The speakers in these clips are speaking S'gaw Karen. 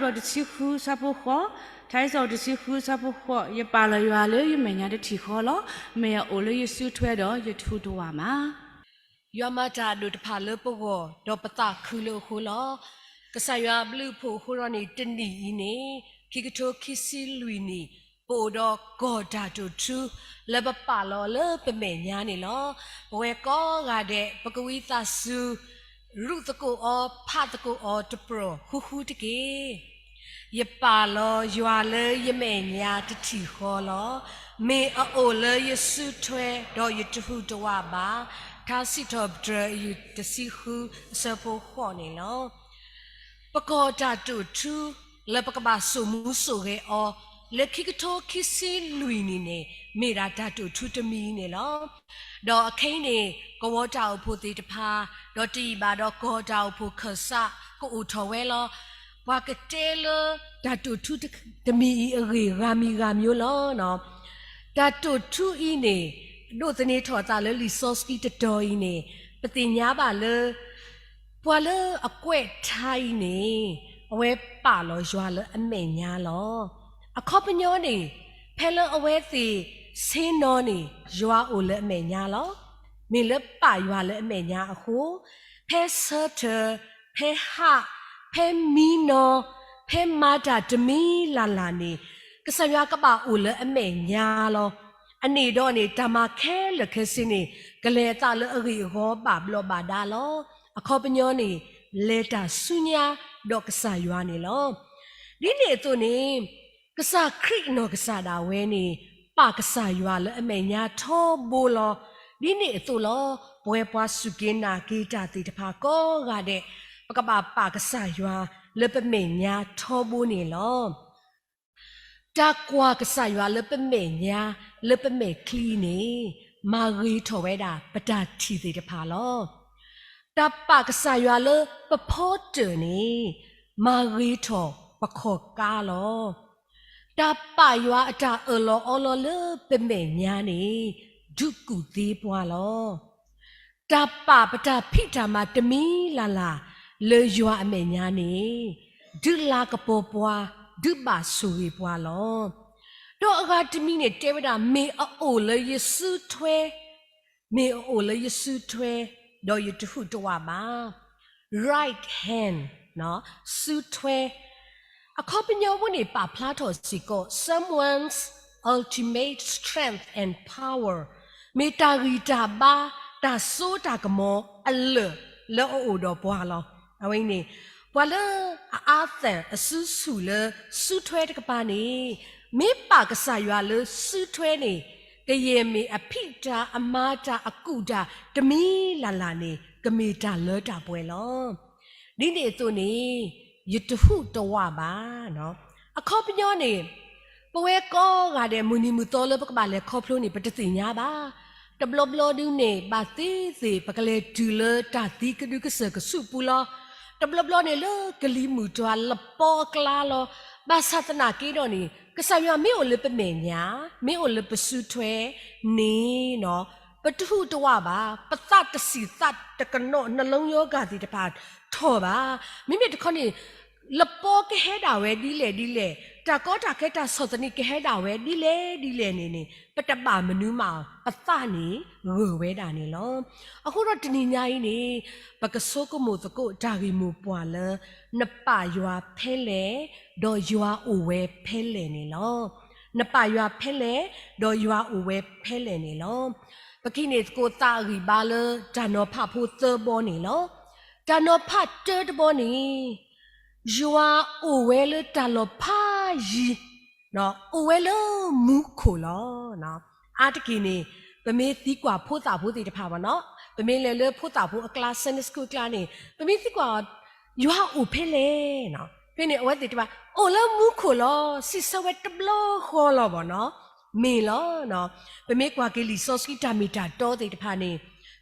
ထါစံးထီၣ်ပတြၢၤတဆံဃုဆၢဖိဃိး, ထါစံးထီၣ်ပတြၢၤတဆံဃုဆၢဖိဃိး, ယပာ်လီၤယွၤလၢယမဲာ်ညါတထံၣ်ဃီလီၤ. မ့ၢ်အအိၣ်လၢယစုထွဲဒီးယတဟူးတဝးဘၣ်. ယွၤမၤတၢ်အဒိၣ်တဖၣ်လၢပဂီၢ်, ဒီးပသးခုလၢအဃိလီၤ. ကစၢ်ယွၤအဘျုးအဖှိၣ်အဃိဒီးန့ၣ် တနံၣ်အံၤန့ၣ် ခံကထိခံဆံလွံၢ်နံၣ်, ပအိၣ်ဒီးကီၢ်တၢ်တိာ်ထူ လၢပပာ်လီၤလၢပမဲာ်ညါန့ၣ်လီၤ. ပဝဲကိးဂၤဒဲး ပကဝံသးစူၤ ရူးသကိးအီၤ ဖးသကိးအီၤတပျီၤဃုဃုတက့ၢ်. ယပာ်လီၤယွၤလၢယမဲာ်ညါတထံၣ်ဃီလီၤ. မ့ၢ်အအိၣ်လၢယစုထွဲဒီးယတဟူးတဝးဘၣ်. ထါစံးထီၣ်ပတြၢၤ အယူၢ်တဆံဃုအဆၢဖိဃိးန့ၣ်လီၤ. ပကီၢ်တၢ်တိာ်ထူ လၢပကဘၣ်စိာ်မူစိာ်ဂဲၤအီၤ လၢခံကထိခံဆံလွံၢ်နံၣ်န့ၣ် မ့ၢ်ဒၣ်တၢ်တိာ်ထူတမံၤအံၤန့ၣ်လီၤ. ဒီးအခဲအံၤန့ၣ် ကဝီၤတၢ်အိၣ်ဖှိၣ်သ့ၣ်တဖၣ် ဒီးတယံာ်ဘၣ်ဒီးကီၢ်တၢ်အိၣ်ဖှိၣ်ခၢၣ်စး ကအိၣ်ထီၣ်ဝဲလီၤ. ပှၤကတဲလၢ တၢ်တိာ်ထူတမံၤအံၤအဂ့ၢ် ဂၤမံၤဂၤမံၤလီၤ. တၢ်တိာ်ထူအံၤန့ၣ် ဒိးသန့ၤထီၣ်အသးလၢလံာ်စီဆှံတတီၤအံၤန့ၣ် ပသ့ၣ်ညါဘၣ်လၢ ပှၤလၢအကွဲးထါအံၤန့ၣ် အဝဲပာ်လီၤယွၤလၢအမဲာ်ညါလီၤ. အခီပညီန့ၣ် ဖဲလၢအဝဲသ့ၣ်ဆ့ၣ်နီၤန့ၣ် ယွၤအိၣ်လၢအမဲာ်ညါလီၤ. မ့ၢ်လၢပာ်ယွၤလၢအမဲာ်ညါအဃိ ဖဲဆၢထၢၣ်, ဖဲဟး, ဖဲမံနီၤ, ဖဲမၤတၢ်တမံၤလၢ်လၢ်န့ၣ် ကစၢ်ယွၤကဘၣ်အိၣ်လၢအမဲာ်ညါလီၤ. အန့ၣ်ဒီးန့ၣ် တၢ်မၤခဲလၢာ်ခဲဆ့န့ၣ် ကလဲၤအသးလၢအဂ့ၢ်အဂီၤဘၣ်ဘျီးဘၣ်ဒါလီၤ. အခီပညီန့ၣ် လဲၤတၢ်ဆူညါဒီးကစၢ်ယွၤန့ၣ်လီၤ. ဒ်န့ၣ်အသိးန့ၣ် ကစၢ်ခရံာ်အနီၢ်ကစၢ်ဒၣ်ဝဲန့ၣ် ပာ်ကစၢ်ယွၤလၢအမဲာ်ညါထီဘိလီၤ. ဒ်န့ၣ်အသိးလီၤ. ပဝဲပှၤစူၢ်က့ၤနာ်က့ၤတၢ်သ့ၣ်တဖၣ်ကိးဂၤဒဲး ပကဘၣ်ပာ်ကစၢ်ယွၤလၢပမဲာ်ညါထီဘိန့ၣ်လီၤ. တၢ်ကွၢ်ကစၢ်ယွၤလၢပမဲာ်ညါ လၢပမဲာ်ချံန့ၣ် မၤဂ့ၤထီၣ်ဝဲဒၣ်ပတၢ်ထံၣ်သ့ၣ်တဖၣ်လီၤ. တၢ်ပာ်ကစၢ်ယွၤလၢပဖီတၢၢ်န့ၣ် မၤဂ့ၤထီၣ်ပခီၣ်ကါလီၤ. တၢ်ပာ်ယွၤအတၢ်အၢၣ်လီၤအီလီၤလၢပမဲာ်ညါန့ၣ် ဒုးကူၣ်သ့ပှၤလီၤ. တၢ်ပာ်ပတၢ်ဖံးတၢ်မၤတမံၤလၢ်လၢ် လၢယွၤအမဲာ်ညါန့ၣ် ဒုးလၤကပီၤပှၤ, ဒုးဘၣ်ဆိၣ်ဂ့ၤပှၤလီၤ. ဒီးအဂၤတမံၤန့ၣ်တဲဝဲဒၣ် မ့ၢ်အအိၣ်လၢယစုထွဲ, မ့ၢ်အအိၣ်လၢယစုထွဲ, ဒီးယတဟူးတဝးဘၣ်. Right hand, စုထွဲ အခီပညီဖိန့ၣ် ပာ်ဖျါထီၣ်စ့ၢ်ကီး someone's ultimate strength and power, မ့ၢ်တၢ်ဂံၢ်တၢ်ဘါ, တၢ်စိတၢ်ကမီၤအလၢာ်လၢအအိၣ်ဒီးပှၤလီၤ. အဝဲန့ၣ် ပှၤလၢအအါသၣ်အစုဆူၣ်လၢစုထွဲတကပၤန့ၣ် မ့ၢ်ပာ်ကစၢ်ယွၤလၢစုထွဲန့ၣ် ကယဲၢ်မ့ၢ်အဖံးတၢ်အမၤတၢ်အကူၣ်တၢ်တမံၤလၢ်လၢ်န့ၣ် ကမ့ၢ်တၢ်လၢတၢ်ပှဲၤလီၤ. ဒ်န့ၣ်အသိးန့ၣ် ယတဟူးတဝးဘၣ်. အခီပညီန့ၣ် ပဝဲကိးဂၤဒဲးမုၢ်နံၤမုၢ်သီလၢပကဘၣ်လဲၤခီဖျိန့ၣ် ပတသ့ၣ်ညါဘၣ်. တဘျီဘျီဒုးန့ၣ် ဘၣ်သ့ၣ်သ့ၣ် ပကလဲၤတုၤလၢတၢ်သံကဒုကစၢၢ်ကဆူးပူၤလီၤ. တဘျီဘျီန့ၣ်လၢကလံၤမုၢ်တွၤ လပီအကျါလီၤ. ဘၣ်ဆၣ်သနာ်က့ဒီးန့ၣ် ကစၢ်ယွၤမ့ၢ်အိၣ်လၢပမဲာ်ညါ, မ့ၢ်အိၣ်လၢပစုထွဲန့ၣ် ပတဟူးတဝးဘၣ်, ပသးတဆံးသးတကနီၣ် နှလုံးရောဂါ သ့ၣ်တဖၣ်ထီၣ်ဘၣ်. မ့မ့ၢ်တခီန့ၣ် လပီကဟဲဒၣ်ဝဲဒ်လဲၣ်ဒ်လဲၣ်, တၢ်ကီတၢ်ခဲတၢ်ဆီၣ်သနံးကဟဲဒၣ်ဝဲဒ်လဲၣ်ဒ်လဲၣ်န့ၣ် ပတဘၣ်မနုၤမး ပသးန့ၣ်ဂၢၢ်ဝဲဒၣ်န့ၣ်လီၤ. အဃိဒီးတနံၤညါအံၤန့ၣ် ပကဆိကမိၣ်သကိးတၢ်ဂ့ၢ်မိၢ်ပှၢ်လၢ နပာ်ယွၤဖဲလဲၣ်, ဒီးယွၤအိၣ်ဝဲဖဲလဲၣ်န့ၣ်လီၤ. နပာ်ယွၤဖဲလဲၣ်, ဒီးယွၤအိၣ်ဝဲဖဲလဲၣ်န့ၣ်လီၤ. ပကဟံးန့ၢ်သကိးသးအဂံၢ်ဘါလၢ တၢ်နီၤဖးဖိသၢဘီန့ၣ်လီၤ. တၢ်နီၤဖးတၢတဘီန့ၣ် ယွၤအိၣ်ဝဲလၢတၢ်လီၢ်ဖးယံၤ, အိၣ်ဝဲလၢမူခိၣ်လီၤ. အါတက့ၢ်န့ၣ် ပမ့ၢ်သံကွၢ်ဖိသၣ်ဖိသ့ၣ်တဖၣ်ဘၣ်နီၤ, ပမ့ၢ်လဲၤလၢဖိသၣ်ဖိအကျါ Sunday school အကျါန့ၣ် ပမ့ၢ်သံကွၢ် ယွၤအိၣ်ဖဲလဲၣ်. ဖဲန့ၣ်အဝဲသ့ၣ်တဖၣ် အိၣ်လၢမူခိၣ်လီၤ, စံးဆၢဝဲတဘျီဃီလီၤဘၣ်နီၤ. မ့ၢ်လီၤ. ပမ့ၢ်ကွၢ်က့ၤလံာ်စီဆှံတၢ်မ့ၢ်တၢ်တီသ့ၣ်တဖၣ်န့ၣ်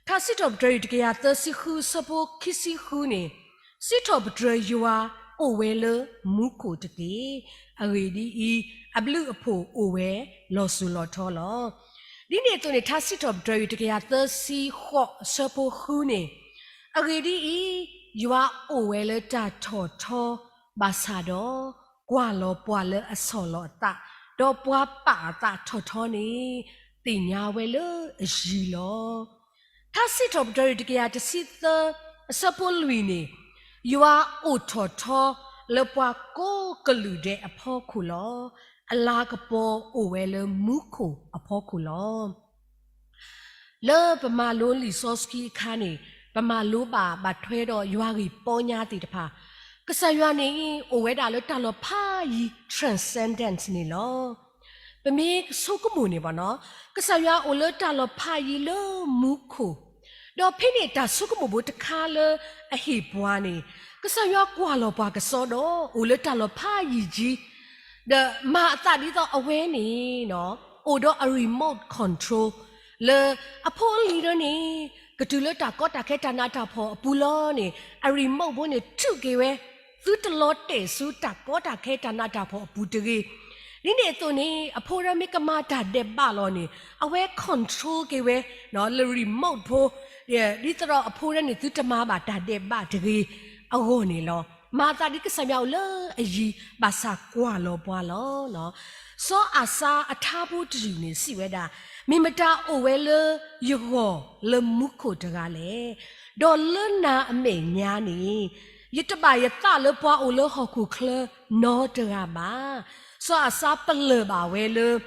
ထါစံးထီၣ်ပတြၢၤ တကယၤသၢဆံဃု အဆၢဖိခံဆံဃုန့ၣ် စံးထီၣ်ပတြၢၤယွၤအိၣ်ဝဲလၢမူခိၣ်တက့ၢ်. အဂ့ၢ်ဒ်အံၤ, အဘျုးအဖှိၣ်အိၣ်ဝဲလီၤစိၤလီၤထီလီၤ. ဒ်န့ၣ်အသိးန့ၣ် ထါစံးထီၣ်ပတြၢၤ တကယၤသၢဆံဃိး အဆၢဖိဃုန့ၣ်, အဂ့ၢ်ဒ်အံၤ, ယွၤအိၣ်ဝဲလၢတၢ်ထီၣ်ထီ ဘၣ်ဆၣ်ဒီးကွၢ်လီၤပှၤလၢအဆီၣ်လီၤအသး, ဒီးပှၤပာ်အသးထီၣ်ထီန့ၣ် သ့ၣ်ညါဝဲလၢအယံၤလီၤ. ထါစံးထီၣ်ပတြၢၤတကယၤတဆံသၢ အဆၢဖိလွံၢ်န့ၣ်, ယွၤအိၣ်ထီၣ်ထီလၢပှၤကိးကလုာ်ဒဲးအဖီခိၣ်လီၤ. အလၤကပီၤအိၣ်ဝဲလၢမူခိၣ်အဖီခိၣ်လီၤ. လၢပမၤလိလံာ်စီဆှံအခါန့ၣ်, ပမၤလိဘၣ်ဘၣ်ထွဲဒီးယွၤဂ့ၢ်ပီညါသ့ၣ်တဖၣ်, ကစၢ်ယွၤန့ၣ် အိၣ်ဝဲဒၣ်လၢတၢ်လီၤဖးယံၤ transcendence န့ၣ်လီၤ. ပမ့ၢ်ဆိကမိၣ်န့ၣ်ဘၣ်နီၤ, ကစၢ်ယွၤအိၣ်လၢတၢ်လီၤဖးယံၤလၢမူခိၣ်, ဒီးဖဲန့ၣ်တၢ်ဆိကမိၣ်ဖိတခါလၢအဟ့ၣ်ပှၤန့ၣ်, ကစၢ်ယွၤကွၢ်လီၤပှၤကစီဒီးအိၣ်လၢတၢ်လီၤဖးယံၤကံ ဒီးမၤအသးဒ်သိးအဝဲန့ၣ် အိၣ်ဒီးအ remote control လၢအဖိအလံၤဒီးန့ၣ် ကတုၤလၢတၢ်ကီတၢ်ခဲတၢ်နးတၢ်ဖှီၣ်အပူၤလီၤန့ၣ် အ remote ဖိန့ၣ်ထုးက့ၤဝဲ, သုတလီၤတဲာ်ဆူတၢ်ကီတၢ်ခဲတၢ်နးတၢ်ဖှီၣ်အပူၤတဂ့ၤ. ဒ်န့ၣ်အသိးန့ၣ် အဖိဒၣ်မ့ၢ်ကမၤတၢ်ဒဲးဘးလီၤန့ၣ် အဝဲ control က့ၤဝဲ လၢ remote ဖိ ဒ်သိးဒီးအဖိဒၣ်န့ၣ် သုတမၤဘၣ်တၢ်ဒဲးဘးတဂ့ၤအဂီၢ်န့ၣ်လီၤ. မၤသးဒ်ကစၢ်ယွၤအိၣ်လၢအယံၤ ဘၣ်ဆၣ်ကွၢ်လီၤပှၤလီၤ. စီၤအၤစါအထါဖိတယုၢ်န့ၣ်စံးဝဲဒၣ်, မ့ၢ်မတၤအိၣ်ဝဲလၢယဂီၢ်လၢမူခိၣ်တဂၤလဲၣ်. ဒီးလၢနၤအမဲာ်ညါန့ၣ် ယတဘၣ်ယသးလၢပှၤအိၣ်လၢဟီၣ်ခိၣ်ချၢနီတဂၤဘၣ်. စီၤအၤစါပလၢၢ်ဘၣ်ဝဲလၢ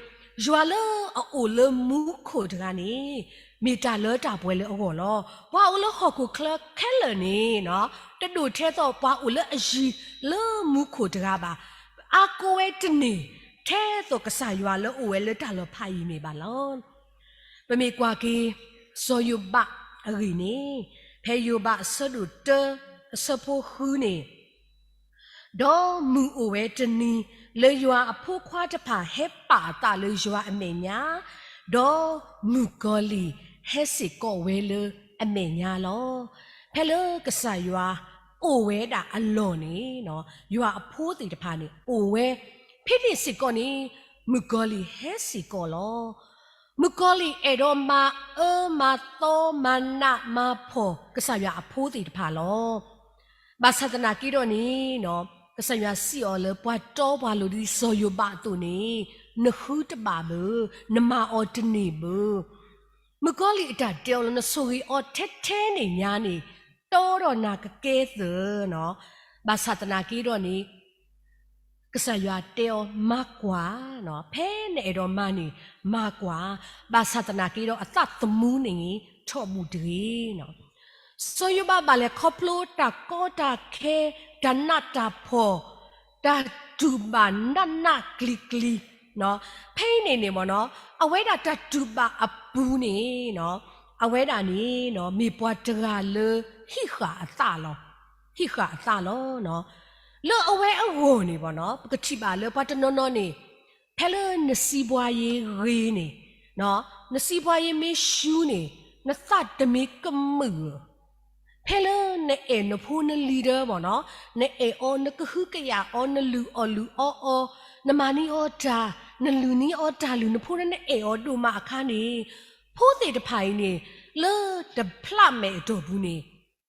ယွၤလၢအအိၣ်လၢမူခိၣ်တဂၤန့ၣ် မ့ၢ်တၢ်လၢတၢ်ပှဲၤလၢအဂီၢ်လီၤ. ပှၤအိၣ်လၢဟီၣ်ခိၣ်ချၢခဲလၢာ်န့ၣ် တဒိၣ်ထဲသိးပှၤအိၣ်လၢအယံၤလၢမူခိၣ်တဂၤဘၣ်. အါကိးဝဲတန့ၢ် ထဲသိးကစၢ်ယွၤလၢအိၣ်ဝဲလၢတၢ်လီၤဖးယံၤန့ၣ်ဘၣ်လီၤ. ပမ့ၢ်ကွၢ်က့ၤ စီၤယိၤဘးအဂ့ၢ်န့ၣ်, ဖဲယိၤဘးအဆၢဒိၣ်တၢ အဆၢဖိဃုန့ၣ်, ဒီးမုၢ်အိၣ်ဝဲတနံၤ လၢယွၤအဖိခွါတဖၣ်ဟဲပာ်အသးလၢယွၤအမဲာ်ညါ, ဒီးမုၣ်ကီၤလံၢ်ဟဲစ့ၢ်ကီးဝဲလၢအမဲာ်ညါလီၤ. ဖဲလၢကစၢ်ယွၤအိၣ်ဝဲဒၣ်အလီၢ်န့ၣ်, ယွၤအဖိသ့ၣ်တဖၣ်န့ၣ်အိၣ်ဝဲ, ဖဲန့ၣ်စ့ၢ်ကီးန့ၣ် မုၣ်ကီၤလံၢ်ဟဲစ့ၢ်ကီးလီၤ. မုၣ်ကီၤလံၢ်အဲၣ်ဒိးမၤအၢမၤသီမၤနးမၤဖှီၣ်ကစၢ်ယွၤအဖိသ့ၣ်တဖၣ်လီၤ. ဘၣ်ဆၣ်သနာ်က့ဒီးန့ၣ်, ကစၢ်ယွၤစံးအီၤလၢပှၤတီပှၤလိၤဒ်စီၤယိၤဘးအသိးန့ၣ်, နဃုတဘၣ်ဘၣ်, နမၤအီၤတန့ၢ်ဘၣ်. မုၣ်ကီၤလံၢ်အတၢ်တဲအီၤလၢ နဆိၣ်ဂ့ၤအီၤထဲထဲန့ၣ်ညါန့ၣ်, တီဒီးနၤကကဲသုး, ဘၣ်ဆၣ်သနာ်က့ဒီးန့ၣ် ကစၢ်ယွၤတဲအီၤမၤကွၢ်, ဖဲနအဲၣ်ဒိးမၤန့ၣ်မၤကွၢ်, ဘၣ်ဆၣ်သနာ်က့ဒီးအသးသမူန့ၣ်ထီၣ်ဘူးတဂ့ၤ. စီၤယိၤဘးဘၣ်လဲၤခီဖျိတၢ်ကီတၢ်ခဲ, တၢ်နးတၢ်ဖှီၣ်, တၢ်တူၢ်ဘၣ်နးနးကျံၤကျံၤ, ဖဲအံၤန့ၣ်န့ၣ်မ့ၢ်နီၤ, အဝဲဒၣ်တၢ်တူၢ်ဘၣ်အပူၤန့ၣ်, အဝဲဒၣ်န့ၣ် မ့ၢ်ပှၤတဂၤလၢဟံးဃာ်အသးလီၤ, ဟံးဃာ်အသးလီၤ. လၢအဝဲအဂီၢ်န့ၣ်မ့ၢ်နီၤ, ပကထံၣ်ဘၣ်လၢပှၤတနီၤနီၤန့ၣ်, ဖဲလၢနစံးပှၤယ့ၤဂ့ၤန့ၣ်, နစံးပှၤယ့ၤမ့ၢ်ရှူန့ၣ်, နသးတမ့ၢ်ကမုာ်ဧါ. ဖဲလၢနအဲၣ်နဖိနလံၤဒီးမ့ၢ်နီၤ, နအဲၣ်အီၤနကဟုကယာ်အီၤ နလုၢ်အီၣ်လုၢ်အီအီၤ, နမၤန့ၢ်အီၤတၢ်, နလုၢ်န့ၢ်အီၤတၢ်လုၢ်, နဖိဒီးနအဲၣ်အီၤဒိၣ်မးအခါန့ၣ်, ဖိသ့ၣ်တဖၣ်အံၤန့ၣ် လၢတဖျးမဲာ်အတီၢ်ပူၤန့ၣ်,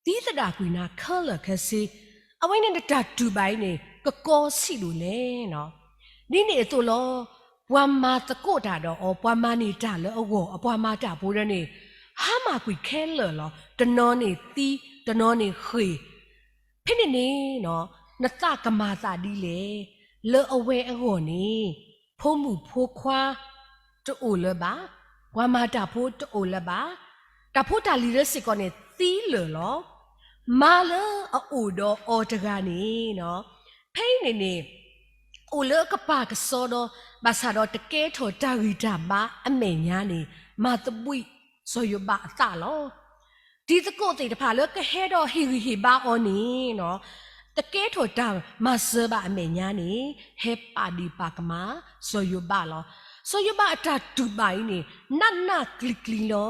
သံသဒၣ်ကွံာ်နၤခဲလၢာ်ခဲဆ့, အဝဲန့ၣ်နတၢ်တူၢ်ဘၣ်အံၤန့ၣ် ကကီဆံးဒိၣ်လဲၣ်. ဒ်န့ၣ်အသိးလီၤ, ပှၤမၤသကိးတၢ်ဒီးအီၤ, ပှၤမၤန့ၢ်တၢ်လၢအဂီၢ်, အပှၤမၤတၢ်ဖိဒီးန့ၣ်, ဟါမၢ်ကွံာ်ခဲလၢာ်လီၤ. တနီၤန့ၣ်သံ, တနီၤန့ၣ်ဃ့ၢ်, ဖဲန့ၣ်န့ၣ်, နသးကမၤသးဒ်လဲၣ်. လၢအဝဲအဂီၢ်န့ၣ်, ဖိမုၣ်ဖိခွါတအိၣ်လၢၤဘၣ်, ပှၤမၤတၢ်ဖိတအိၣ်လၢၤဘၣ်, တၢ်ဖိတၢ်လံၤလၢစ့ၢ်ကီးန့ၣ်သံလၢာ်လီၤ. မါလၢအအိၣ်ဒီးအီၤတဂၤန့ၣ်, ဖဲအံၤန့ၣ်န့ၣ်, အိၣ်လၢအကပၤကစီဒီ, ဘၣ်ဆၣ်ဒီးတကဲထီၣ်တၢ်ဂံၢ်တၢ်ဘါအမဲာ်ညါန့ၣ်, မၤသဘှံးစီၤယိၤဘးအသးလီၤ. တံၤသကိးသ့ၣ်တဖၣ်လၢကဟဲဒီးဟ့ၣ်ဂံၢ်ဟ့ၣ်ဘါအီၤန့ၣ်, တကဲထီၣ်တၢ်မၤစၢၤဘၣ်အမဲာ်ညါန့ၣ်, ဟဲပာ်ဒ့ၣ်ပာ်ကမၣ်စီၤယိၤဘးလီၤ. စီၤယိၤဘးအတၢ်တူၢ်ဘၣ်အံၤန့ၣ်, နးနးကျံၤကျံၤလီၤ.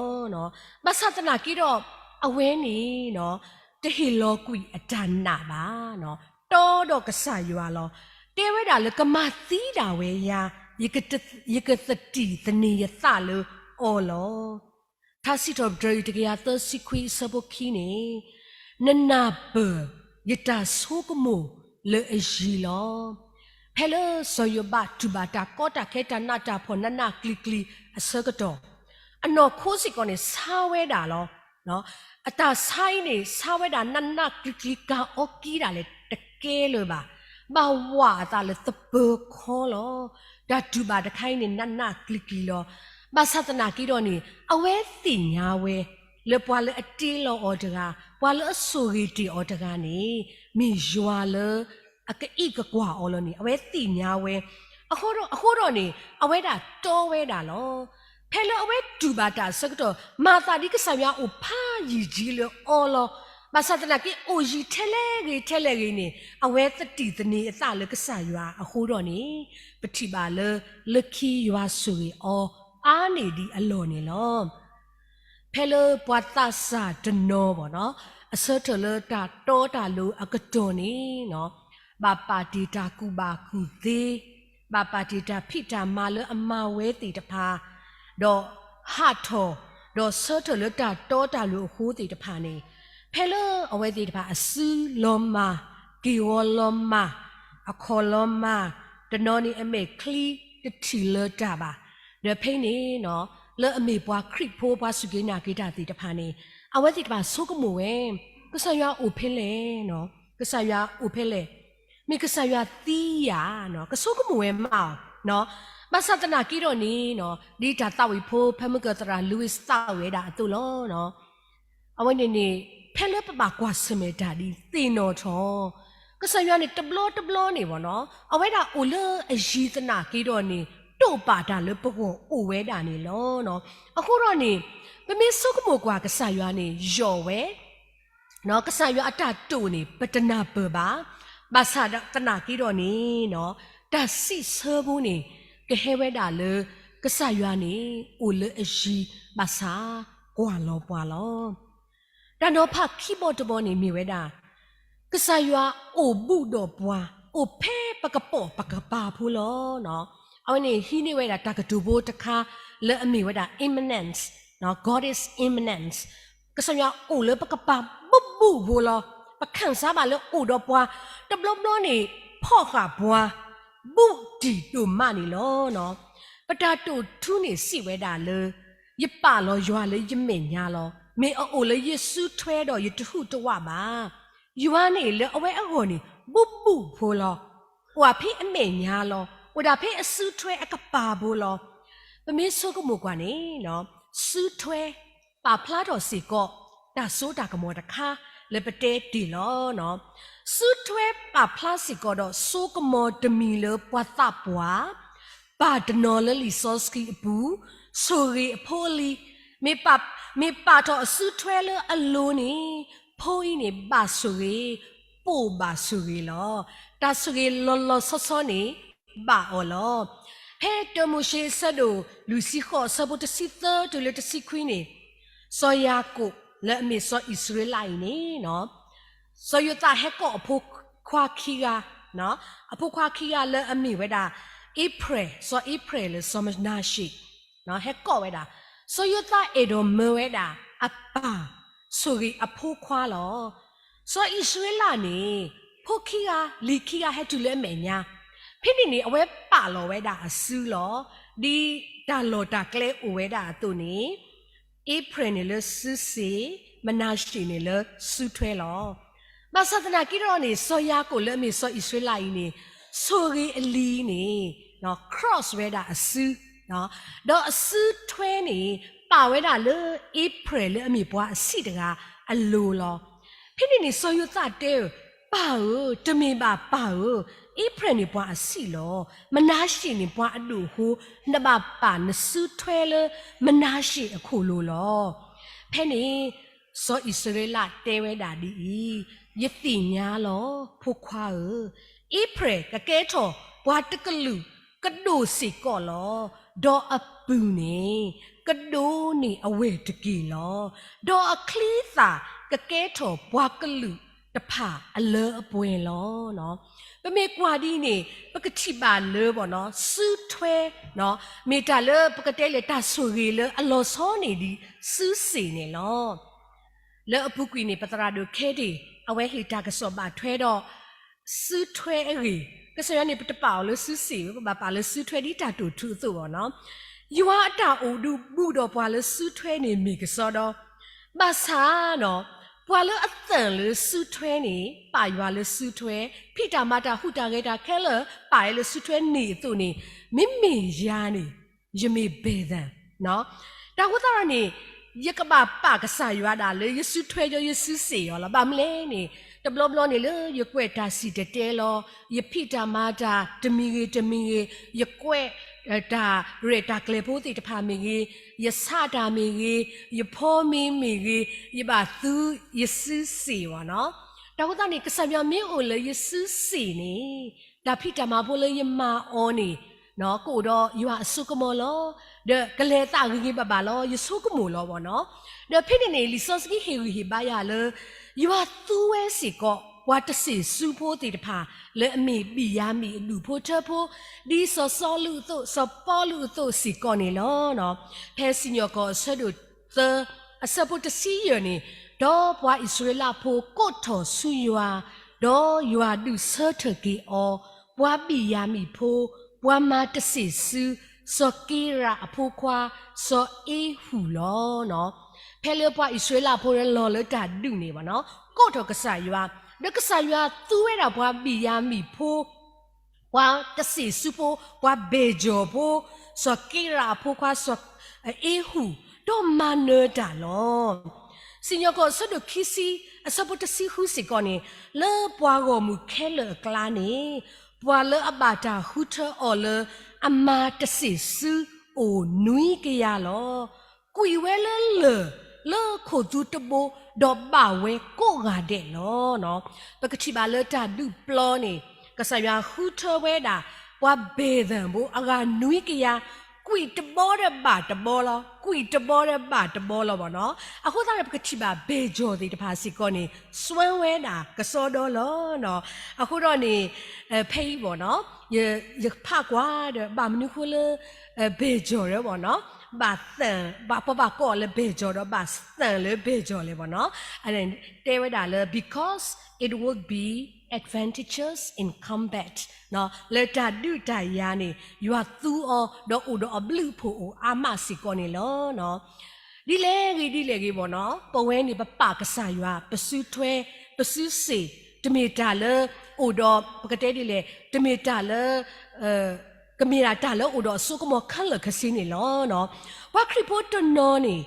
ဘၣ်ဆၣ်သနာ်က့ဒီး, အဝဲန့ၣ် တဟ့ၣ်လီၤကွံာ်အတၢ်နာ်ဘၣ်, တီဒီးကစၢ်ယွၤလီၤ. တဲဝဲဒၣ်လၢကမၤသံဒၣ်ဝဲယၤ, ယကသတံၢ်သန့ၤယသးလၢအီၤလီၤ. ထါစံးထီၣ်ပတြၢၤ တကယၤသၢဆံခွံ အဆၢဖိခံန့ၣ်, နနၢ်ပၢၢ်ယတၢ်ဆိကမိၣ် လၢအယံၤလီၤ. ဖဲလၢစီၤယိၤဘးတူၢ်ဘၣ်တၢ်ကီတၢ်ခဲတၢ်နးတၢ်ဖှီၣ်နးနးကျံၤကျံၤအဆၢကတီၢ်, အနီၢ်ခိစ့ၢ်ကီးန့ၣ်ဆါဝဲဒၣ်လီၤ. အတၢ်ဆါအံၤန့ၣ် ဆါဝဲဒၣ်နးနးကျံၤကျံၤ ကၢ်အီကံဒၣ်လဲာ်တကဲလၢၤဘၣ်. ဘၣ်ဝးအသးလၢသပၢၤခီလီၤ. တၢ်တူၢ်ဘၣ်တခါအံၤန့ၣ် နးနးကျံၤကျံၤလီၤ. ဘၣ်ဆၣ်သနာ်က့ဒီးန့ၣ် အဝဲသ့ၣ်ညါဝဲ လၢပှၤလၢအတ့လီၤအီၤတဂၤ, ပှၤလၢအဆိၣ်ဂ့ၤတ့ၢ်အီၤတဂၤန့ၣ် မ့ၢ်ယွၤလၢအကအံးကကွၢ်အီၤလီၤန့ၣ် အဝဲသ့ၣ်ညါဝဲ. အဃိဒီး, အဃိဒီးန့ၣ် အဝဲဒၣ်တီဝဲဒၣ်လီၤ. ဖဲလၢအဝဲတူၢ်ဘၣ်တၢ်အဆၢကတီၢ် မၤသးဒ်ကစၢ်ယွၤအိၣ်ဖးယံာ်ယံာ်လၢအီၤလီၤ. ဘၣ်ဆၣ်သနာ်က့ အိၣ်ယံာ်ထဲလဲၣ်ဂ့ၤထဲလဲၣ်ဂ့ၤန့ၣ် အဝဲသတံၢ်သန့ၤအသးလၢကစၢ်ယွၤအဃိဒီးန့ၣ် ပထံၣ်ဘၣ်လၢ လၢခံယွၤဆိၣ်ဂ့ၤအီၤ အါန့ၢ်ဒံးအလီၢ်န့ၣ်လီၤ. ဖဲလၢပှၤသးစၢ်တနီၤဘၣ်နီၤ အဆၢထၢၣ်လၢတၢ်တီတၢ်လိၤအကတီၢ်န့ၣ် ဘၣ်ပာ်တ့ၢ်တၢ်ကူၣ်ဘၣ်ကူၣ်သ့, ဘၣ်ပာ်တ့ၢ်တၢ်ဖံးတၢ်မၤလၢအမၤဝဲသ့ၣ်တဖၣ်, ဒီးဟးထီၣ်, ဒီးဆၢထၢၣ်လၢတၢ်တီတၢ်လိၤအဃိသ့ၣ်တဖၣ်န့ၣ် ဖဲလၢအဝဲသ့ၣ်တဖၣ်အစုလီၤမၢ်, က့ၢ်ဂီၤလီၤမၢ်, အခီၣ်လီၤမၢ်, တနီၤန့ၣ်အမဲာ်ချံတထံၣ်လၢၤတၢ်ဘၣ်. ဒီးဖဲန့ၣ် လၢအမ့ၢ်ပှၤခရံာ်ဖိ ပှၤစူၢ်က့ၤနာ်က့ၤတၢ်သ့ၣ်တဖၣ်န့ၣ် အဝဲသ့ၣ်တဖၣ်ဆိကမိၣ်ဝဲ, ကစၢ်ယွၤအိၣ်ဖဲလဲၣ်, ကစၢ်ယွၤအိၣ်ဖဲလဲၣ်, မ့ၢ်ကစၢ်ယွၤသံဧါ, ကဆိကမိၣ်ဝဲမးအီၤ. ဘၣ်ဆၣ်သနာ်က့ဒီးန့ၣ် ဒ်တၢ်သးဝံၣ်ဖိ ဖဲမုၢ်ကၢၢ်သရၣ် Lewis သးဝံၣ်ဝဲဒၣ်အသိးလီၤ. အဝဲန့ၣ်န့ၣ် ဖဲလၢပဘၣ်ကွၢ်ဆၢၣ်မဲာ်တၢ်ဒ်သ့ၣ်နီၣ်ထီၣ်, ကစၢ်ယွၤန့ၣ်တဘျီတဘျီန့ၣ်ဘၣ်နီၤ အဝဲဒၣ်အိၣ်လၢအယံၤသနာ်က့ဒီးန့ၣ် တိာ်ပာ်တၢ်လၢပဂီၢ်အိၣ်ဝဲဒၣ်န့ၣ်လီၤ. အဃိဒီးန့ၣ် ပမ့ၢ်ဆိကမိၣ်ကွၢ်ကစၢ်ယွၤန့ၣ် ယီၢ်ဝဲ ကစၢ်ယွၤအတၢ်တိာ်န့ၣ် ပတနၢ်ပၢၢ်ဘၣ်. ဘၣ်ဆၣ်သနာ်က့ဒီးန့ၣ် တၢ်စံးဆၢဖိန့ၣ် ကဟဲဝဲဒၣ်လၢ ကစၢ်ယွၤန့ၣ် အိၣ်လၢအယံၤဘၣ်ဆၣ် ကွၢ်လီၤပှၤလီၤ. တၢ်နီၤဖးခံဘီတဘီန့ၣ်မ့ၢ်ဝဲဒၣ် ကစၢ်ယွၤအိၣ်ဘူးဒီးပှၤ အိၣ်ဖဲပကပိာ်ပကပၤဖိလီၤ. အဝဲန့ၣ်ဟံးန့ၢ်ဝဲဒၣ်တၢ်ကတိၤဖိတခါလၢအမ့ၢ်ဝဲဒၣ် immanence, God is immanence. ကစၢ်ယွၤအိၣ်လၢပကပၤဘူးဘူးဖိလီၤ. ပခၢၣ်စးဘၣ်လၢအိၣ်ဒီးပှၤ တဘျီဘျီန့ၣ် ဖီၣ်ဃာ်ပှၤ ဘူးတံၢ်ဒိၣ်မးန့ၣ်လီၤ. ပတၢ်တိာ်ထူန့ၣ်စံးဝဲဒၣ်လၢ ယပာ်လီၤယွၤလၢယမဲာ်ညါလီၤ. မ့ၢ်အအိၣ်လၢယစုထွဲဒီးယတဟူးတဝးဘၣ်. ယွၤန့ၣ်လၢအဝဲအဂီၢ်န့ၣ် ဘူးဘူးဖိလီၤ. အိၣ်ဖဲအမဲာ်ညါလီၤ. အိၣ်ဒၣ်ဖဲအစုထွဲအကပၤဖိလီၤ. ပမ့ၢ်ဆိကမိၣ်ကွၢ်န့ၣ် စုထွဲပာ်ဖျါထီၣ်စ့ၢ်ကီး တၢ်စိတၢ်ကမီၤတခါလၢပတဲတ့ၢ်လီၤ. စုထွဲပာ်ဖျါစ့ၢ်ကီးဒီးစိကမီၤတမံၤလၢပှၤသးပှၢ် ပၢ်တနီၤလၢလံာ်စီဆှံအပူၤ ဆိၣ်ဂ့ၤအဖိအလံၤ, မ့ၢ်ပာ်, မ့ၢ်ပာ်ထီၣ်အစုထွဲလၢအလိၤန့ၣ် ဖိအံၤန့ၣ်ဘၣ်ဆိၣ်ဂ့ၤ, ပိာ်ဘၣ်ဆိၣ်ဂ့ၤလီၤ. တၢ်ဆိၣ်ဂ့ၤလီၤလီၤဆီဆီန့ၣ် ဘၣ်အီၤလီၤ. ဖဲတၢမိၤၡ့အဆၢဒိၣ်လွံၢ်ဆံဃိး အဆၢဖိတဆံသၢတုၤလၢတဆံခွံန့ၣ် စီၤယၤကိာ်လၢအမ့ၢ်စီၤအံၣ်စရ့လးအံၤန့ၣ် စီၤယိၤသးဟဲကိးအဖိခွါခံဂၤ, အဖိခွါခံဂၤလၢအမ့ၢ်ဝဲဒၣ် အ့ဖြဲၣ်, စီၤအ့ဖြဲၣ်လၢစီၤမနၤၡ့ၣ် ဟဲကိးဝဲဒၣ်, စီၤယိၤသးအဲၣ်ဒိးမၢဝဲဒၣ်အပၢ်ဆိၣ်ဂ့ၤအဖိခွါလီၤ. စီၤအံၣ်စရ့လးန့ၣ် ဖိခံဂၤလံၤခံဂၤဟဲတုၤလၢအမဲာ်ညါ, ဖဲန့ၣ်န့ၣ် အဝဲပာ်လီၤဝဲဒၣ်အစုလီၤ. ဒ်တၢ်လီၢ်တၢ်ကျဲအိၣ်ဝဲဒၣ်အသိးန့ၣ် အ့ဖြဲၣ်န့ၣ်လၢစုစ့ၣ်, မနၤၡ့ၣ်န့ၣ်လၢစုထွဲလီၤ. ဘၣ်ဆၣ်သနာ်က့ဒီးန့ၣ် စီၤယၤကိာ်လၢအမ့ၢ်စီၤအံၣ်စရ့လးအံၤန့ၣ် ဆိၣ်ဂ့ၤအလံၤန့ၣ် cross ဝဲဒၣ်အစု, ဒီးအစုထွဲန့ၣ် ပာ်ဝဲဒၣ်လၢအ့ဖြဲၣ်လၢအမ့ၢ်ပှၤအဆံးတဂၤအလိၤလီၤ. ဖဲန့ၣ်န့ၣ် စီၤယိၤသးတဲ, ပၢ်ဧၢ, တမ့ၢ်ဘၣ်ပၢ်ဧၢ, အ့ဖြဲၣ်န့ၣ်ပှၤအဆံးလီၤ. မနၤၡ့ၣ်န့ၣ်ပှၤအဒိၣ်အဃိ, နဘၣ်ပာ်နစုထွဲလၢမနၤၡ့ၣ်အခိၣ်လိၤလီၤ. ဖဲန့ၣ် စီၤအံၣ်စရ့လးတဲဝဲဒၣ်ဒ်အံၤ, ယသ့ၣ်ညါလီၤ ဖိခွါဧၢ, အ့ဖြဲၣ်ကကဲထီၣ်ပှၤတကလုာ်ကဒိၣ်စ့ၢ်ကီးလီၤ. ဒီးအပုၢ်န့ၣ် ကဒိၣ်န့ၢ်အဝဲၢ်တက့ၢ်လီၤ. ဒီးအချံသၣ်ကကဲထီၣ်ပှၤကလုာ်တဖၣ်အလၢအပှဲၤလီၤ. ပမ့ၢ်ကွၢ်ဒ်န့ၣ် ပကထံၣ်ဘၣ်လၢ စုထွဲ မ့ၢ်တၢ်လၢပကတဲလၢတၢ်ဆိၣ်ဂ့ၤလၢအလီၤဆီန့ၢ်ဒံးစုစ့ၣ်န့ၣ်လီၤ. လၢအပူၤကွံာ်န့ၣ် ပသရၣ်ဒိၣ်ခဲဒ့ၣ် အဝဲဟ့ၣ်တၢ်ကစီၣ်ဘၣ်ထွဲဒီး စုထွဲအဂ့ၢ်, ကစၢ်ယွၤန့ၣ် ပတပာ်အီၤလၢစုစ့ၣ်, ပဘၣ်ပာ်လၢစုထွဲဒ်တၢ်တိာ်ထူအသိးအဂီၢ်နီၤ. ယွၤအတၢ်အိၣ်ဒုးဘူးဒီးပှၤလၢစုထွဲန့ၣ်မ့ၢ်ကစီဒီ, ဘၣ်ဆၣ်နီၤ, ပှၤလၢအသၢၣ်လၢစုထွဲန့ၣ် ပာ်ယွၤလၢစုထွဲ, ဖံးတၢ်မၤတၢ်ဟူးတၢ်ဂဲၤတၢ်ခဲလၢာ် ပာ်ဝဲလၢစုထွဲန့ၣ်အသိးန့ၣ်, မ့မ့ၢ်ယၤန့ၣ် ယမ့ၢ် ဘဲၣ်သၣ် တၢ်ဃိသတးဒီးန့ၣ်, ယကဘၣ်ပာ်ကစၢ်ယွၤဒၣ်လၢယစုထွဲယီၤယစုစ့ၣ်အီၤလီၤ. ဘၣ်မနုၤလဲၣ်န့ၣ်, တဘျီဘျီန့ၣ်လၢယကွဲးတၢ်စံၣ်တဲၤတဲလီၤ, ယဖံးတၢ်မၤတၢ်တမံၤဂ့ၤတမံၤဂ့ၤ, ယကွဲးတၢ်ရဲၣ်တၢ်ကျဲၤဖိသ့ၣ်တဖၣ်မ့ၢ်ဂ့ၤ, ယဆးတၢ်မ့ၢ်ဂ့ၤ, ယဖီမ့ၤမ့ၢ်ဂ့ၤ, ယဘၣ်သူယစုစ့ၣ်အီၤနီၤ. တၢ်ဃိသတးန့ၣ် ကစၢ်ယွၤမ့ၢ်အိၣ်လၢယစုစ့ၣ်န့ၣ်, တၢ်ဖံးတၢ်မၤဖိလၢယမၤအီၤန့ၣ် ကအိၣ်ဒီးယွၤအစိကမီၤလီၤ. ဒီးကလဲၤအသးဂ့ၤဂ့ၤဘၣ်ဘၣ်လီၤ. ယဆိကမိၣ်လီၤဘၣ်နီၤ. ဒီးဖဲန့ၣ်န့ၣ် လံာ်စီဆှံဟ့ၣ်ဂံၢ်ဟ့ၣ်ဘါယၤလၢ ယွၤသူဝဲစ့ၢ်ကီး ပှၤတစ့ၣ်စုဖိသ့ၣ်တဖၣ် လၢအမ့ၢ်ဘံၣ်ယၤမံၣ်အဒူၣ်ဖိထၢဖိ, ဒ်စီၤစီလူးအသိး စီၤပီလူးအသိးစ့ၢ်ကီးန့ၣ်လီၤ. ဖဲစံၣ်ညီၣ်ကွီၢ်အဆၢဒိၣ်သၢ အဆၢဖိတဆံယဲၢ်န့ၣ်, ဒီးပှၤအံၣ်စရ့လးဖိကိးထီၣ်ဆူယွၤ, ဒီးယွၤဒုးဆၢထၢၣ်က့ၤအီၤ, ပှၤဘံၣ်ယၤမံၣ်ဖိ, ပှၤမၤတစ့ၣ်စု, စီၤက့ရးအဖိခွါ, စီၤအ့ဟူၣ်လီၤ. ဖဲလၢပှၤအံၣ်စရ့လးဖိလီၤလၢတၢ်ဒုးန့ၣ်ဘၣ်နီၤ, ကိးထီၣ်ကစၢ်ယွၤ, ဒီးကစၢ်ယွၤသူဝဲဒၣ်ပှၤဘံၣ်ယၤမံၣ်ဖိ ပှၤတစ့ၣ်စုဖိ, ပှၤဘဲၣ်ကၠီၤဖိ, စီၤက့ရးအဖိခွါ, စီၤအ့ဟူၣ်, ဒီးမၤနၢၤတၢ်လီၤ. စံၣ်ညီၣ်ကွီၢ်အဆၢဒိၣ်ခံဆံ အဆၢဖိတဆံဃုစ့ၢ်ကီးန့ၣ်, လၢပှၤဂီၢ်မုၢ်ခဲလၢာ်အကျါန့ၣ်, ပှၤလၢအဘၣ်တၢ်ဃုထၢအီၤလၢ အမၤတစ့ၣ်စုအိၣ်နွံကယၤလီၤ. ကွံာ်ဝဲလၢလၢၢ်လၢခိၣ်သူတဘိ, ဒီးဘၣ်ဝဲကိးဂၤဒဲးလီၤ. ပကထံၣ်ဘၣ်လၢတၢ်ဒုးပျီန့ၣ်, ကစၢ်ယွၤဃုထၢဝဲဒၣ် ပှၤဘဲၣ်သၣ်ဖိအဂၤနွံကယၤ, ကွံာ်တဘီဒီးဘၣ်တဘီလီၤ, ကွံာ်တဘီဒီးဘၣ်တဘီလီၤဘၣ်နီၤ. အဃိသတးဒီး ပကထံၣ်ဘၣ်ဘဲၣ်ကၠီၤသ့ၣ်တဖၣ်စ့ၢ်ကီးန့ၣ် စွဲဝဲဒၣ်ကစီဒီလီၤ. အဃိဒီးန့ၣ်, ဖဲအံၤဘၣ်နီၤ, ယဖးကွၢ်ဒီး ဘၣ်မနုၤဃိလၢ ဘဲၣ်ကၠီၤလၢဘၣ်နီၤ, ဘၣ်သၣ်, ဘၣ်ပှၤဘၣ်ကိးအီၤလၢဘဲၣ်ကၠီၤဒီး ဘၣ်သၣ်လၢဘဲၣ်ကၠီၤလဲၣ်ဘၣ်နီၤ. အတဲဝဲဒၣ်လၢ because it would be advantageous in combat, လၢတၢ်ဒုးတၢ်ယၤန့ၣ် ယွၤသူအီၤ ဒီးအိၣ်ဒီးအဘျုးအဖှိၣ်အိၣ်အါမးစ့ၢ်ကီးန့ၣ်လီၤ. ဒ်လဲၣ်ဂ့ၤဒ်လဲၣ်ဂ့ၤဘၣ်နီၤ, ပဝဲန့ၣ် ပပာ်ကစၢ်ယွၤ ပစုထွဲ ပစုစ့ၣ်, တမ့ၢ်တၢ်လၢအိၣ်ဒီး ပကတဲဒ်လဲၣ်, တမ့ၢ်တၢ်လၢ ကမ့ၢ်ဒၣ်တၢ်လၢအိၣ်ဒီးအစိကမီၤခဲလၢာ်ခဲဆ့န့ၣ်လီၤ. ပှၤခရံာ်ဖိတနီၤန့ၣ်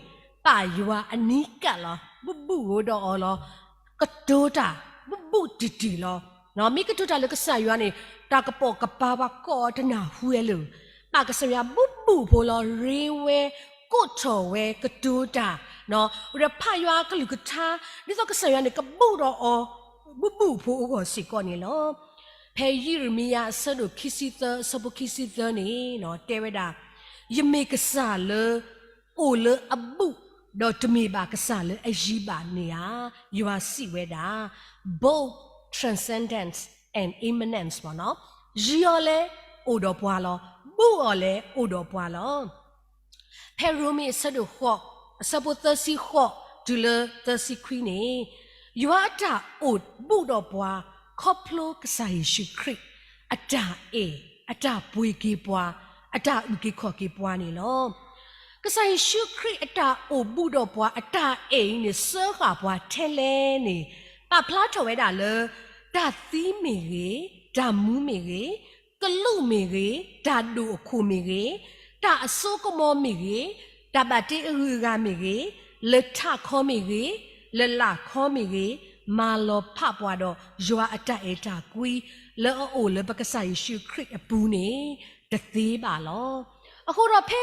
ပာ်ယွၤအနံၤကၣ်လီၤ, ဘူးဘူးအိၣ်ဒီးအီၤလီၤ, ကတိၤတၢ် ဘူးဘူးတံၢ်တံၢ်လီၤ. မ့ၢ်ကတိၤတၢ်လၢကစၢ်ယွၤန့ၣ် တၢ်ကပိာ်ကပၤပှၤကိးအီၤတနၢ်ဟူဝဲလၢၤ. ပာ်ကစၢ်ယွၤဘူးဘူးဖိလီၤ, ရ့ဝဲ, ကိးထီၣ်ဝဲ, ကတိၤတၢ်, ဒီးဖးယွၤအကလုၢ်ကထါ, ဒ်သိးကစၢ်ယွၤန့ၣ် ကဘူးဒီးအီၤ ဘူးဘူးဖိအဂီၢ်စ့ၢ်ကီးန့ၣ်လီၤ. ဖဲယံးရမံယၤအဆၢဒိၣ်ခံဆံသၢ အဆၢဖိခံဆံသၢန့ၣ် တဲဝဲဒၣ်, ယမ့ၢ်ကစၢ်လၢ အိၣ်လၢအဘူး, ဒီးတမ့ၢ်ဘၣ်ကစၢ်လၢအယံၤဘၣ်န့ၣ်ဧါ. ယွၤစံးဝဲဒၣ်, both transcendence and immanence ဘၣ်နီၤ, ယံၤအီၤလဲၣ် အိၣ်ဒီးပှၤလီၤ, ဘူးအီၤလဲၣ် အိၣ်ဒီးပှၤလီၤ. ဖဲရိမ့အဆၢဒိၣ်ဃိး အဆၢဖိသၢဆံဃိးတုၤလၢသၢဆံခွံန့ၣ်, ယွၤအတၢ်အိၣ်ဘူးဒီးပှၤ ခီဖျိကစၢ်ယ့ၣ်ၡူးခရံာ် အတၢ်အဲၣ်, အတၢ်ပှ့ၤက့ၤပှၤ, အတၢ်အုၣ်က့ၤခီၣ်က့ၤပှၤန့ၣ်လီၤ. ကစၢ်ယ့ၣ်ၡူးခရံာ်အတၢ်အိၣ်ဘူးဒီးပှၤ အတၢ်အဲၣ်အံၤန့ၣ် စၢဃာ်ပှၤထဲလဲၣ်န့ၣ်, ပာ်ဖျါထီၣ်ဝဲဒၣ်လၢ တၢ်သံမ့ၢ်ဂ့ၤ, တၢ်မူမ့ၢ်ဂ့ၤ, ကလူးမ့ၢ်ဂ့ၤ, တၢ်ဒိၣ်အခိၣ်မ့ၢ်ဂ့ၤ, တၢ်အစိကမီၤမ့ၢ်ဂ့ၤ, တၢ်ဘၣ်တ့အဂုၤအဂၤမ့ၢ်ဂ့ၤ, လၢထးခီမ့ၢ်ဂ့ၤ, လၢလာ်ခီမ့ၢ်ဂ့ၤ, မၤလီၤဖးပှၤဒီးယွၤအတၢ်အဲၣ်တၢ်ကွံ လၢအအိၣ်လၢပကစၢ်ယ့ၣ်ၡူးခရံာ်အပူၤန့ၣ် တသ့ဘၣ်လီၤ. အဃိဒီးဖဲ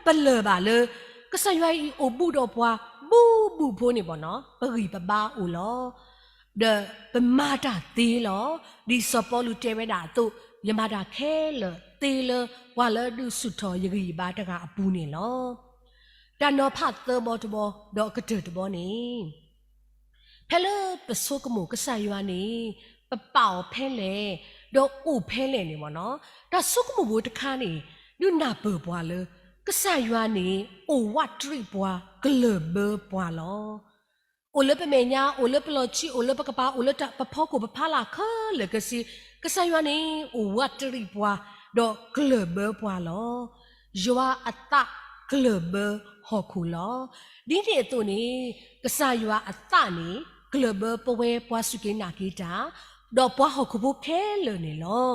ပလၢၢ်ဘၣ်လၢ ကစၢ်ယွၤအံၤအိၣ်ဘူးဒီးပှၤ ဘူးဘူးဖိန့ၣ်ဘၣ်နီၤ, ပဂံၢ်ပဘါအိၣ်လီၤ. ဒီးပမၤတၢ်သ့လီၤ. ဒ်စီၤပီလူးတဲဝဲဒၣ်အသိး, ယမၤတၢ်ခဲလၢာ်သ့လၢ ပှၤလၢအဒုးဆူၣ်ထီၣ်ယဂံၢ်ယဘါတဂၤအပူၤန့ၣ်လီၤ. တၢ်နီၤဖးသၢဘီတဘီ ဒီးအကတၢၢ်တဘီန့ၣ် ဖဲလၢပဆိကမိၣ်ကစၢ်ယွၤန့ၣ် ပပာ်အီၤဖဲလဲၣ်, ဒီးအိၣ်ဖဲလဲၣ်န့ၣ်ဘၣ်နီၤ, တၢ်ဆိကမိၣ်ဖိတခါန့ၣ် ဒုးနၢ်ပၢၢ်ပှၤလၢ ကစၢ်ယွၤန့ၣ် အိၣ်ဝးတရံးပှၤ ကလၢၢ်ဘၢပှၤလီၤ. အိၣ်လၢပမဲာ်ညါ, အိၣ်လၢပလီၢ်ခံ, အိၣ်လၢပကပၤ, အိၣ်လၢပဖီခိၣ်ပဖီလာ်ခဲလၢာ်ခဲဆ့, ကစၢ်ယွၤန့ၣ် အိၣ်ဝးတရံးပှၤ, ဒီးကျၢၢ်ဘၢပှၤလီၤ. ယွၤအသးကျၢၢ်ဘၢဟီၣ်ခိၣ်လီၤ. ဒ်န့ၣ်အသိးန့ၣ် ကစၢ်ယွၤအသးန့ၣ် ကျၢၢ်ဘၢပဝဲပှၤစူၢ်က့ၤနာ်က့ၤတၢ်, ဒီးပှၤဟီၣ်ခိၣ်ဖိခဲလၢာ်န့ၣ်လီၤ.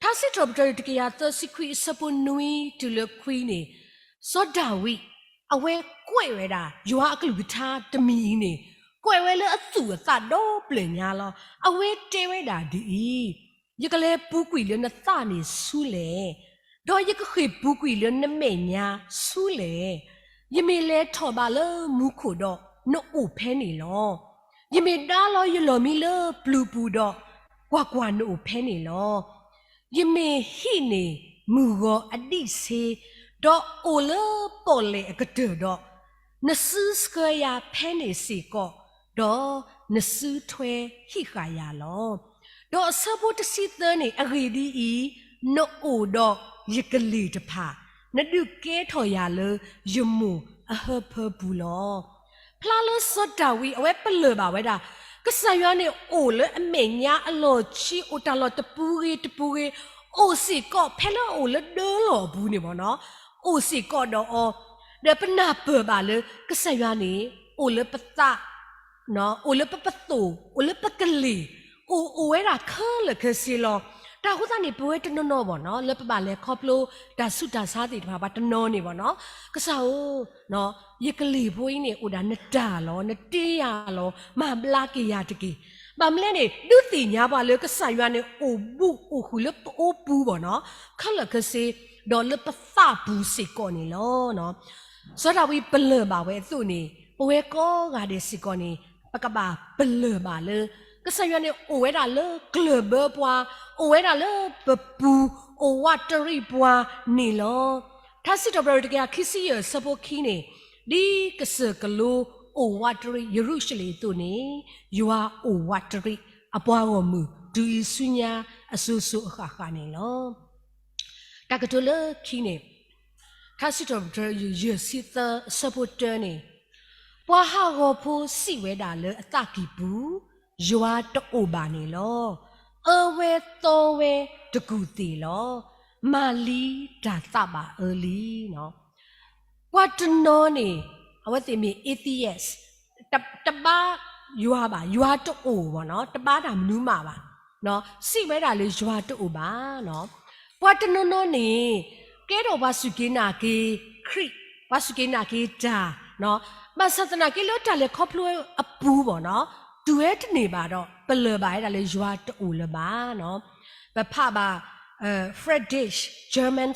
ထါစံးထီၣ်ပတြၢၤတကယၤသၢဆံခွံအဆၢဖိနွံတုၤလၢခွံန့ၣ်, စီၤဒၤဝံး အဝဲကွဲးဝဲဒၣ် ယွၤအကလုၢ်ကထါတမံၤအံၤန့ၣ်, ကွဲးဝဲလၢအသူၣ်အသးဒီပျၢၢ်ညါလီၤ. အဝဲတဲဝဲဒၣ်ဒ်အံၤ, ယကလဲၤပူၤကွံာ်လၢနသးန့ၣ်ဆူလဲၣ်, ဒီးယကဃ့ၢ်ပူၤကွံာ်လၢနမဲာ်ညါဆူလဲၣ်. ယမ့ၢ်လဲၤထီၣ်ဘၣ်လၢမူခိၣ်ဒီး နအိၣ်ဖဲန့ၣ်လီၤ. ယမ့ၢ်ဒါလီၤယလီၢ်မံလၢပျုၤပူၤဒီး, ကွၢ်ကွၢ်, နအိၣ်ဖဲန့ၣ်လီၤ. ယမ့ၢ်ဟံးန့ၢ်မုၢ်ဂီၤအဒံးဆ့, ဒီးအိၣ်လၢပီၣ်လဲၣ်အကတၢၢ်ဒီး, နစုဆှၢယၤဖဲန့ၣ်စ့ၢ်ကီး, ဒီးနစုထွဲဟံးဃာ်ယၤလီၤ. ဒီးအဆၢဖိတဆံသၢန့ၣ်, အဂ့ၢ်ဒ်အံၤ, နအိၣ်ဒီးယကလ့ၢ်တဖၣ်, နဒုးကဲထီၣ်ယၤလၢယမိၢ်အဟၢဖၢပူၤလီၤ. ဖျါလၢစီၤဒၤဝံးအဝဲပလၢၢ်ဘၣ်ဝဲဒၣ်, ကစၢ်ယွၤန့ၣ်အိၣ်လၢအမဲာ်ညါအလီၢ်ခံ, အိၣ်တၢ်လီၢ်တပူၤဂ့ၤတပူၤဂ့ၤ, အိၣ်စ့ၢ်ကီးဖဲလၢအအိၣ်လၢဒၢလီၢ်အပူၤန့ၣ်ဘၣ်နီၤ, အိၣ်စ့ၢ်ကီးဒီးအီၤ, ဒီးပနၢ်ပၢၢ်ဘၣ်လၢ ကစၢ်ယွၤန့ၣ် အိၣ်လၢပသး အိၣ်လၢပပသိၣ်, အိၣ်လၢပကလ့ၢ်, အိၣ်အိၣ်ဝဲဒၣ်ခဲလၢာ်ခဲဆ့လီၤ. တၢ်အဃိသတးန့ၣ် ပဝဲတနီၤနီၤဘၣ်နီၤ လၢပဘၣ်လဲၤခီဖျိတၢ်ဆူးတၢ်ဆါသ့ၣ်တဖၣ် ပှၤတနီၤန့ၣ်ဘၣ်နီၤ, ကစၢ်ဧၢ, ယကလ့ၢ်ဖိအံၤန့ၣ် အိၣ်ဒၣ်နတၢ်လီၤ, နတ့ယၤလီၤ, မၤဘျါက့ၤယၤတက့ၢ်. ဘၣ်မနုၤလဲၣ်န့ၣ် ဒုးသ့ၣ်ညါပှၤလၢကစၢ်ယွၤန့ၣ်အိၣ်ဘူးအိၣ်ဃုာ်လၢပအိပူၤဘၣ်နီၤ, ခဲလၢာ်ခဲဆ့, ဒီးလၢပသးပူၤစ့ၢ်ကီးန့ၣ်လီၤ. စီၤဒၤဝံးပလၢၢ်ဘၣ်ဝဲအသိးန့ၣ် ပဝဲကိးဂၤဒဲးစ့ၢ်ကီးန့ၣ် ပကဘၣ်ပလၢၢ်ဘၣ်လၢ ကစၢ်ယွၤန့ၣ်အိၣ်ဝဲဒၣ်လၢကျၢၢ်ဘၢပှၤ, အိၣ်ဝဲဒၣ်လၢပပူၤ, အိၣ်ဝးတရံးပှၤန့ၣ်လီၤ. ထါစံးထီၣ်ပတြၢၤတကယၤခံဆံယဲၢ်အဆၢဖိခံန့ၣ်, ဒ်ကစၢၢ်ကလိအိၣ်ဝးတရံးယရူၤၡလ့ၣ်အသိးန့ၣ်, ယွၤအိၣ်ဝးတရံးအပှၤဂီၢ်မုၢ် တုၤအံၤဆူညါအစိၤစိၤအဃၣ်ဃၣ်န့ၣ်လီၤ. တၢ်ကတိၤလၢခံန့ၣ်, ထါစံးထီၣ်ပတြၢၤယဲၢ်ဆံသၢအဆၢဖိတၢန့ၣ်, ပှၤဟးဂီၤဖိစံးဝဲဒၣ်လၢအသးကံၢ်ပူၤ, ယွၤတအိၣ်ဘၣ်န့ၣ်လီၤ. အၢဝဲသီဝဲတကူၣ်သ့ၣ်လီၤ. မၤလံတၢ်သးဘၣ်အၢလံ. ပှၤတနီၤန့ၣ် အဝဲသ့ၣ်မ့ၢ် atheist, တဘါယွၤဘၣ်, ယွၤတအိၣ်ဘၣ်နီၤ, တဘါတၢ်မနုၤမးဘၣ်, စံးဝဲဒၣ်လၢယွၤတအိၣ်ဘၣ်နီၤ. ပှၤတနီၤနီၤန့ၣ် ကဲထီၣ်ပှၤစူၢ်က့ၤနာ်က့ၤခရံာ်, ပှၤစူၢ်က့ၤနာ်က့ၤတၢ်, ဘၣ်ဆၣ်သနာ်က့လၢတၢ်လဲၤခီဖျိအပူၤဘၣ်နီၤ, တုၤဝဲတန့ၢ်ဘၣ်ဒီး ပလၢၢ်ဘၣ်ဝဲဒၣ်လၢယွၤတအိၣ်လၢၤဘၣ်နီၤ. ပဖးဘၣ် Friedrich, German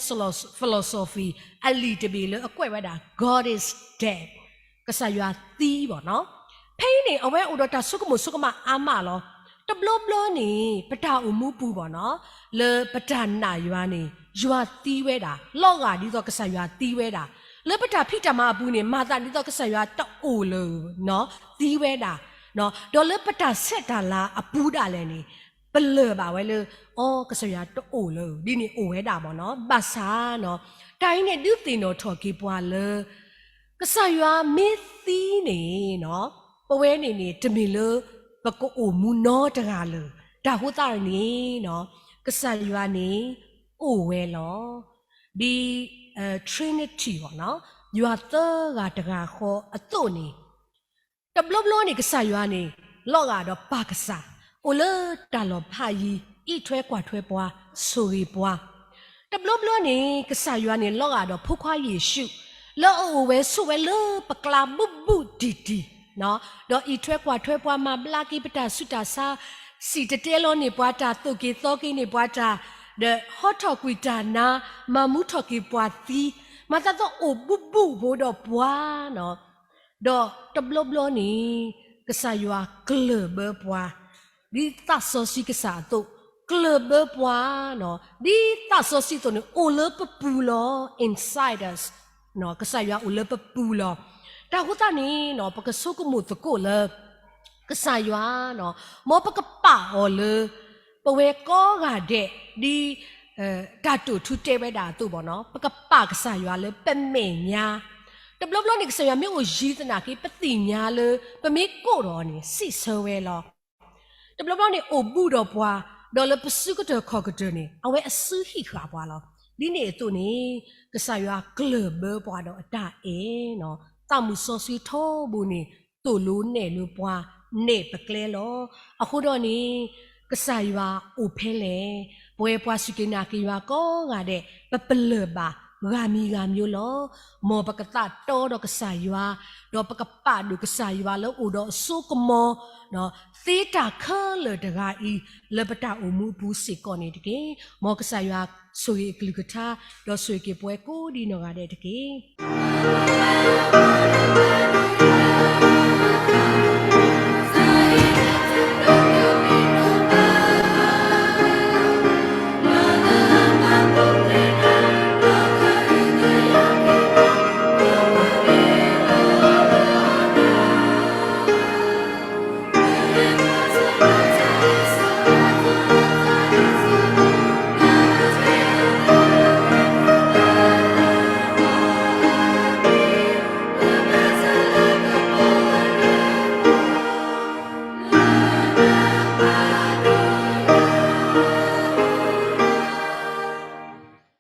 philosophy အလံာ်တဘ့ၣ်လၢအကွဲးဝဲဒၣ် God is dead, ကစၢ်ယွၤသံဘၣ်နီၤ. ဖဲအံၤန့ၣ် အဝဲအိၣ်ဒီးတၢ်ဆိကမိၣ်ဆိကမးအါမးလီၤ. တဘျီဘျီန့ၣ် ပတၢ်အိၣ်မူပူၤဘၣ်နီၤ, လၢပတၢ်နာ်ယွၤန့ၣ် ယွၤသံဝဲဒၣ်, လီၤဂာ်ဒ်သိးကစၢ်ယွၤသံဝဲဒၣ်. လၢပတၢ်ဖံးတၢ်မၤအပူၤန့ၣ် မၤသးဒ်သိးကစၢ်ယွၤတအိၣ်လၢၤနီၤ, သံဝဲဒၣ်. ဒီးလၢပတၢ်ဆဲးတၢ်လၤအပူၤဒၣ်လဲာ်န့ၣ် ပလၢၢ်ဘၣ်ဝဲလၢ အီ ကစၢ်ယွၤတအိၣ်လၢၤ, ဒ်န့ၣ်အိၣ်ဝဲဒၣ်ဘၣ်နီၤ. ဘၣ်ဆၣ်နီၤ, တၢ်အံၤန့ၣ်ဒုးသ့ၣ်နီၣ်ထီၣ်က့ၤပှၤလၢ ကစၢ်ယွၤမ့ၢ်သံန့ၣ်နီၤ, ပဝဲန့ၣ်န့ၣ် တမ့ၢ်လၢပကအိၣ်မူနီတဂၤလၢၤ. တၢ်အဃိသတးန့ၣ်နီၤ, ကစၢ်ယွၤန့ၣ်အိၣ်ဝဲလီၤ. ဒ် Trinity ဘၣ်နီၤ, ယွၤသၢဂၤတဂၤဃီအသိးန့ၣ် တဘျီဘျီန့ၣ် ကစၢ်ယွၤန့ၣ် လီၤဂာ်ဒီးပၢ်ကစၢ်, အိၣ်လၢတၢ်လီၢ်ဖးယံၤ, အံးထွဲကွၢ်ထွဲပှၤ, ဆိၣ်ဂ့ၤပှၤ. တဘျီဘျီန့ၣ် ကစၢ်ယွၤန့ၣ် လီၤဂာ်ဒီးဖိခွါယ့ၣ်ၡူး, လၢအအိၣ်ဝဲဆိးဝဲလၢပကျါဘူးဘူးတံၢ်တံၢ်, ဒီးအံးထွဲကွၢ်ထွဲပှၤ, မၤဘျါက့ၤပတၢ်ဆူးတၢ်ဆါ, စံၣ်တဲၤတဲလီၤန့ၢ်ပှၤတၢ်, သိၣ်က့ၤသီက့ၤန့ၢ်ပှၤတၢ်, ဒီးဟီထီၣ်ကွံာ်တၢ်နါ, မၤမူထီၣ်က့ၤပှၤသံ, မၤသးသီအိၣ်ဘူးဘူးဖိဒီးပှၤနီၤ. ဒီးတဘျီဘျီန့ၣ် ကစၢ်ယွၤကျၢၢ်ဘၢပှၤ, ဒ်သးစီဆှံကစၢ်အသိး, ကျၢၢ်ဘၢပှၤနီၤ, ဒ်သးစီဆှံအသိးန့ၣ် အိၣ်လၢပပူၤလီၤ, inside us, ကစၢ်ယွၤအိၣ်လၢပပူၤလီၤ. တၢ်အဃိသတးန့ၣ်နီၤ, ပကဆိကမိၣ်သကိးလၢ ကစၢ်ယွၤနီၤ, မ်ပကပာ်အီၤလၢ ပဝဲကိးဂၤဒဲး, ဒ် တၢ်တိာ်ထူတဲဝဲဒၣ်အသိးဘၣ်နီၤ, ပကပာ်ကစၢ်ယွၤလၢပမဲာ်ညါ, တဘျီဘျီန့ၣ် ကစၢ်ယွၤမ့ၢ်အိၣ်ယံၤသနာ်က့ ပသ့ၣ်ညါလၢ ပမ့ၢ်ကိးဒီးအီၤန့ၣ် စံးဆၢဝဲလီၤ. တဘျီဘျီန့ၣ် အိၣ်ဘူးဒီးပှၤ, ဒီးလၢပစုကတၢၢ်ခီၣ်ကတၢၢ်န့ၣ် အဝဲအစုဟံးဃာ်ပှၤလီၤ. ဒ်န့ၣ်အသိးန့ၣ် ကစၢ်ယွၤကျၢၢ်ဘၢပှၤဒီးအတၢ်အဲၣ်, သးမုၣ်စီဆှံထီဘိန့ၣ် သိၣ်လိနဲၣ်လိပှၤ, နဲၣ်ပကျဲလီၤ. အဃိဒီးန့ၣ် ကစၢ်ယွၤအိၣ်ဖဲလဲၣ်. ပဝဲပှၤစူၢ်က့ၤနာ်က့ၤယွၤကိးဂၤဒဲး ပပလၢၢ်ဘၣ်ဂၤမံၤဂၤမံၤလီၤ. မ်ပကသးတီဒီးကစၢ်ယွၤ, ဒီးပကပာ်ဒိၣ်ကစၢ်ယွၤလၢအိၣ်ဒီးအစိကမီၤ သ့တၢ်ခဲလၢာ်တဂၤအံၤ လၢပတၢ်အိၣ်မူအပူၤစ့ၢ်ကီးန့ၣ်တက့ၢ်. မ်ကစၢ်ယွၤဆိၣ်ဂ့ၤအကလုၢ်ကထါ, ဒီးဆိၣ်ဂ့ၤက့ၤပဝဲကိးဒံနီၢ်ဂၤဒဲးတက့ၢ်.